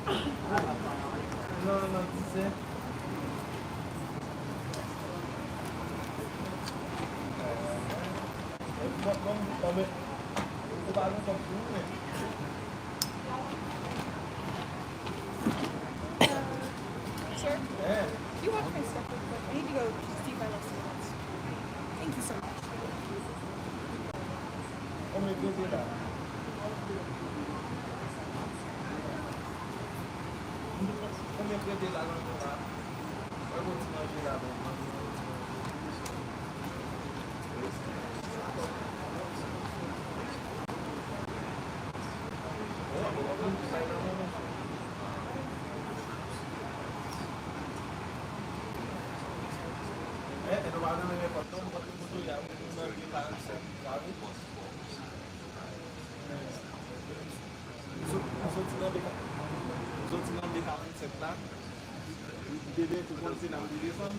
Non, non, non, tu sais. Sir, do you have my stuff real quick? I need to go see if I left something else. Thank you so much. Sòti nan beka, sòti nan beka ansèt la. Bebe pou konn se nan bebe fanm.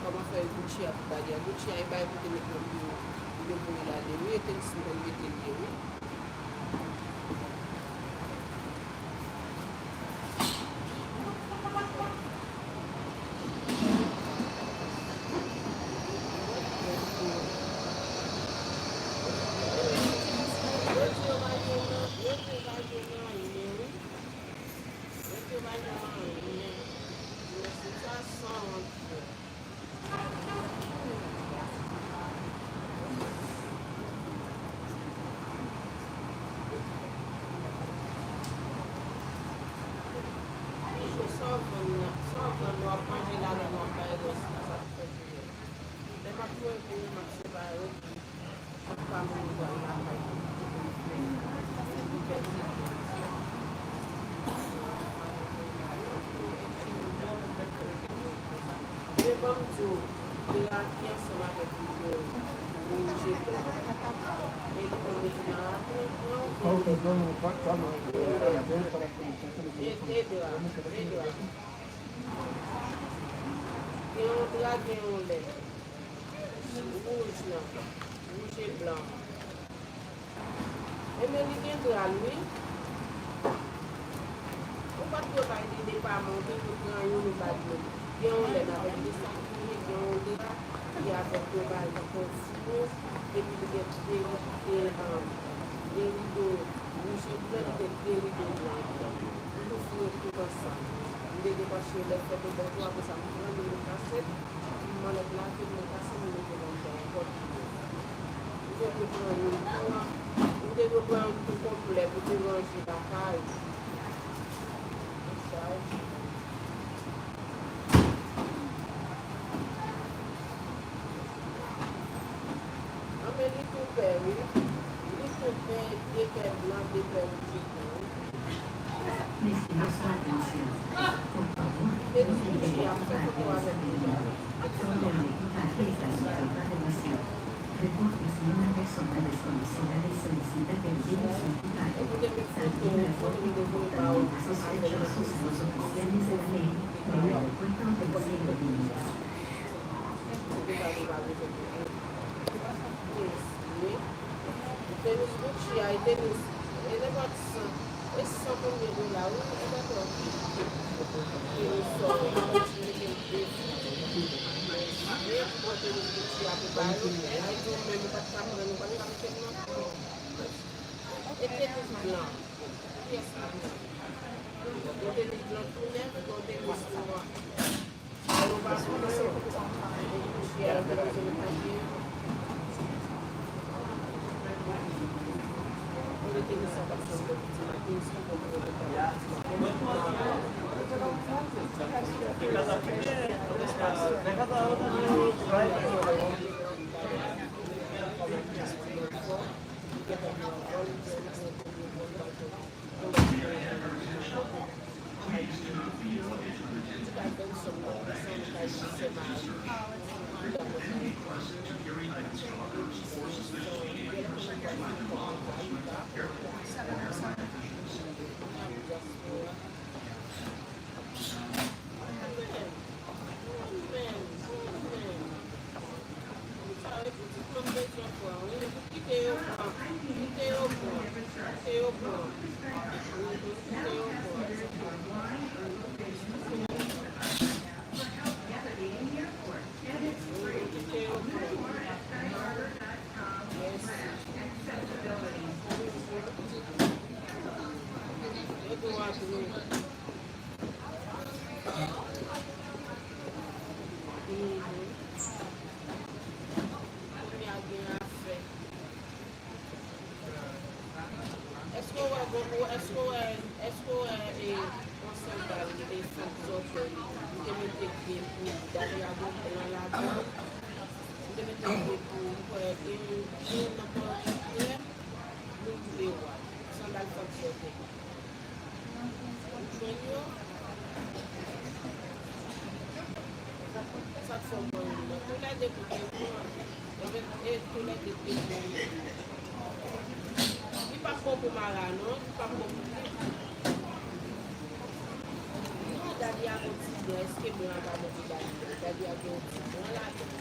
Kòmensé Gucci a pou ba di a Gucci a e ba e pou te mete lôbô, lôbô e la le wi, e te li si mbèl mete li wi. Dra qui ensemble avec le rouge et blanc. Et le rouge et blanc. Et, et dra, et dra. Gen yon dra, gen yon lè. Wouj lan, wouj e blan. Enben li gen dra l wi. Ou pa t dwe ba li depaman, ou te dwe pran youn ou ba li. Gen yon lè n ap di sa ki gen yon dra ki avèk yon bagay tankou ti wouj, epi li gen de, de, de rido wouj e blan, li gen de rido blan. Ou tou foure tout ansanm. M te depase lè fèt ou bò tou, apre sa m pran li, m kase l. Mwen lè plake mwen kase mwen mete nan kòd mwen. Ou te dwe pran youn tou an. Ou te dwe pran youn tou konplè pou te ranje lakay. Mesaj. Anben li tou pè wi. Li tou pè, de pè blan, de pè wouj e blan. Mestimos su atención. Por favor, no se identifica a esa persona. Solo el equipaje está sujeto a revisión. Reportes de una persona desconocida le solicita que lleve su equipaje. También reporte comportamientos sospechosos a los oficiales de la ley del aeropuerto de Cien Viñas. Tenis Gucci a, e tenis, e nenpòt san, e san konbyen dola wi, e dakò. Tenis sò, e tenis Gucci a, pou ba yo, a di menm ou pa t ka pran, ou pa t ka mete nan kò. E tenis blan. Kiyès ki di? E tenis blan tou nèf, e tenis nwa. Èske w wè, èske w wè, èske w wè, e, yon sandal, e, fanm sòtè, li te mete de pou Dali a gen blan ladan, li te mete de pou, m kwè, e, e, nan pòdikè, nou vle wè, sandal fanm sòtè. Ou jwenn yo? Sa k fè w pran youn nan. Toulède kote yo pran. Anben, e toulède te pran youn. Li p ap bon pou Mara, non. Li p ap bon pou li. Non, Dali a gon ti blan. Èske blan an pa bon pou Dali? Dali a gen yon ti blan ladan.